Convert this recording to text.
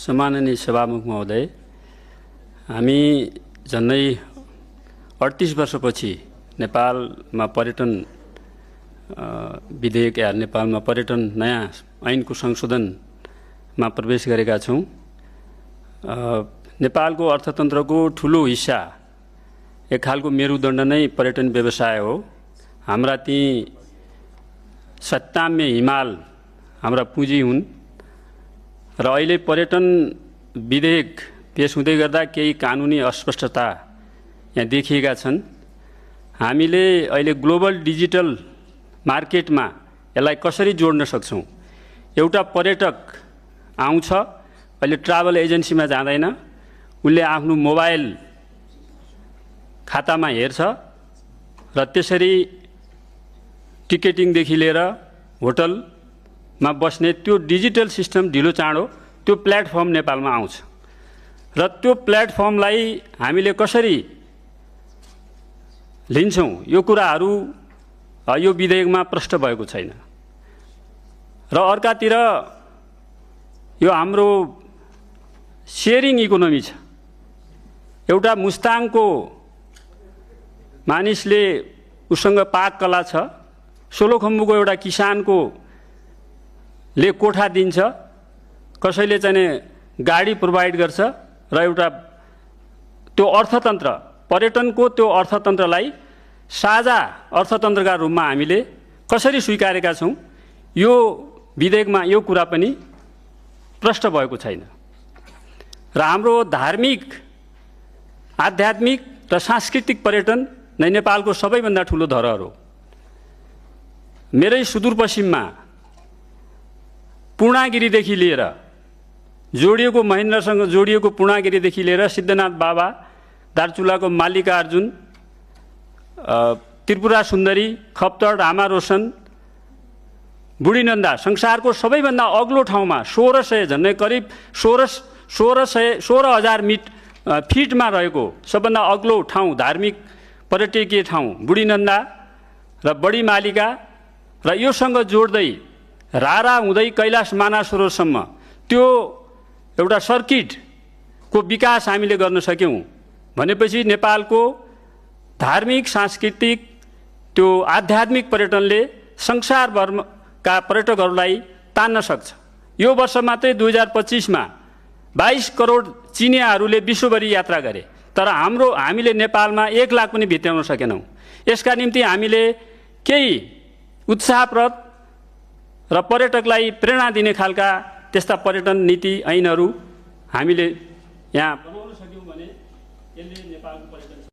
सम्माननीय सभामुख महोदय, हामी झन्डै 38 वर्षपछि नेपालमा पर्यटन विधेयक या नेपालमा पर्यटन नयाँ ऐनको संशोधनमा प्रवेश गरेका छौं। नेपालको अर्थतन्त्रको ठूलो हिस्सा एक खालको मेरुदण्ड नै पर्यटन व्यवसाय हो। हाम्रा ती सत्ताम्य हिमाल हाम्रा पुँजी हुन् र अहिले पर्यटन विधेयक पेश हुँदै गर्दा केही कानुनी अस्पष्टता यहाँ देखिएका छन्। हामीले अहिले ग्लोबल डिजिटल मार्केटमा यसलाई कसरी जोड्न सक्छौं? एउटा पर्यटक आउँछ, अहिले ट्राभल एजेन्सीमा जाँदैन, उनले आफ्नो मोबाइल खातामा हेर्छ र त्यसरी टिकेटिङदेखि लिएर होटलमा बस्ने त्यो डिजिटल सिस्टम ढिलो चाँडो त्यो प्लेटफर्म नेपालमा आउँछ र त्यो प्लेटफर्मलाई हामीले कसरी लिन्छौं, यो कुराहरू यो विधेयकमा प्रष्ट भएको छैन। र अर्कातिर यो हाम्रो शेयरिङ इकोनोमी छ। एउटा मुस्ताङको मानिसले उसँग पाक कला छ, सोलुखुम्बुको एउटा किसानको ले कोठा दिन्छ, कसैले चाहिँ गाडी प्रोभाइड गर्छ र एउटा त्यो अर्थतन्त्र पर्यटनको त्यो अर्थतन्त्रलाई साझा अर्थतन्त्रका रूपमा हामीले कसरी स्वीकारेका छौं, यो विधेयकमा यो कुरा पनि प्रष्ट भएको छैन। र हाम्रो धार्मिक, आध्यात्मिक र सांस्कृतिक पर्यटन नै नेपालको सबैभन्दा ठूलो धरोहर हो। मेरै सुदूरपश्चिममा पूर्णागिरीदेखि लिएर जोडिएको महेन्द्रसँग जोडिएको पूर्णागिरीदेखि लिएर सिद्धनाथ बाबा, दार्चुलाको मल्लिकार्जुन, त्रिपुरा सुन्दरी, खप्तड, रामा रोशन, बुढीनन्दा संसारको सबैभन्दा अग्लो ठाउँमा 1600 झन्डै करिब 16,000 फिटमा रहेको सबभन्दा अग्लो ठाउँ, धार्मिक पर्यटकीय ठाउँ बुढीनन्दा र बडी मालिका र योसँग जोड्दै रारा हुँदै कैलाश मानसरोवरसम्म त्यो एउटा सर्किटको विकास हामीले गर्न सक्यौं भनेपछि नेपालको धार्मिक, सांस्कृतिक, त्यो आध्यात्मिक पर्यटनले संसारभरका पर्यटकहरूलाई तान्न सक्छ। यो वर्ष मात्रै 2025 मा 22 करोड चिनियाहरूले विश्वभरि यात्रा गरे, तर हामीले नेपालमा 1 लाख पनि भित्र्याउन सकेनौं। यसका निम्ति हामीले केही उत्साहप्रद र पर्यटकलाई प्रेरणा दिने खालका त्यस्ता पर्यटन नीति ऐनहरू हामीले यहाँ बनाउन सक्यौं भने यसले नेपालको पर्यटन